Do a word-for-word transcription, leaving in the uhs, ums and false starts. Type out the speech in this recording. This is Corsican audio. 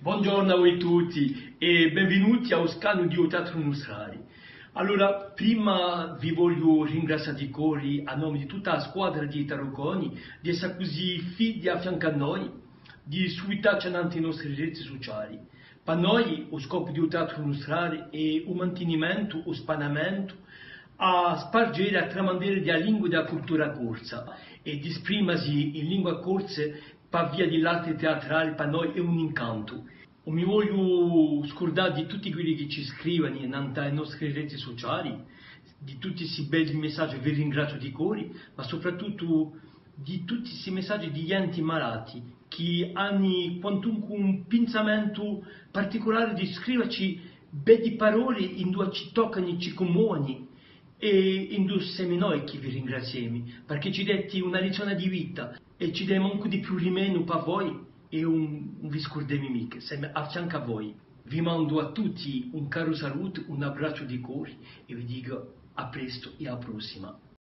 Bonghjornu à voi tutti è benvinuti à u scanu di u Teatru Nustrali. Allora, prima vi vogliu ringrazià di cori à nomi di tutta a squadra di Tarucconi, di essa cusì fidi à fiancu à noi, di suitacci nantu à i nostri reti suciali. Pà noi, u scopu di u Teatru Nustrali hè u mantinimentu, u spanamentu, a sparghjera è a tramandera di a lingua è di a cultura corsa, è di sprimasi in lingua corsa pà via di l'arti teatrali, pà noi hè un incantu. Ùn mi vogliu scurdà di tutti quelli chì ci scrivani nantu à i nostri reti suciali, di tutti sti belli messaggi, vi ringraziu di cori, ma soprattuttu di tutti sti messaggi di ghjenti malati, chì ani quantunque un pinsamentu particulari di scrivaci beddi paroli induva ci toccani, ci cummovani, è induva semi noi chì vi ringraziemi, parchì ci deti una lizzioni di vita è ci demu ancu di più rimenu pà voi, è ùn, ùn vi scurdemi micca, semi à fiancu à voi. Vi mandu à tutti un caru salutu, un abbracciu di cori è vi dicu à prestu è à a prossima.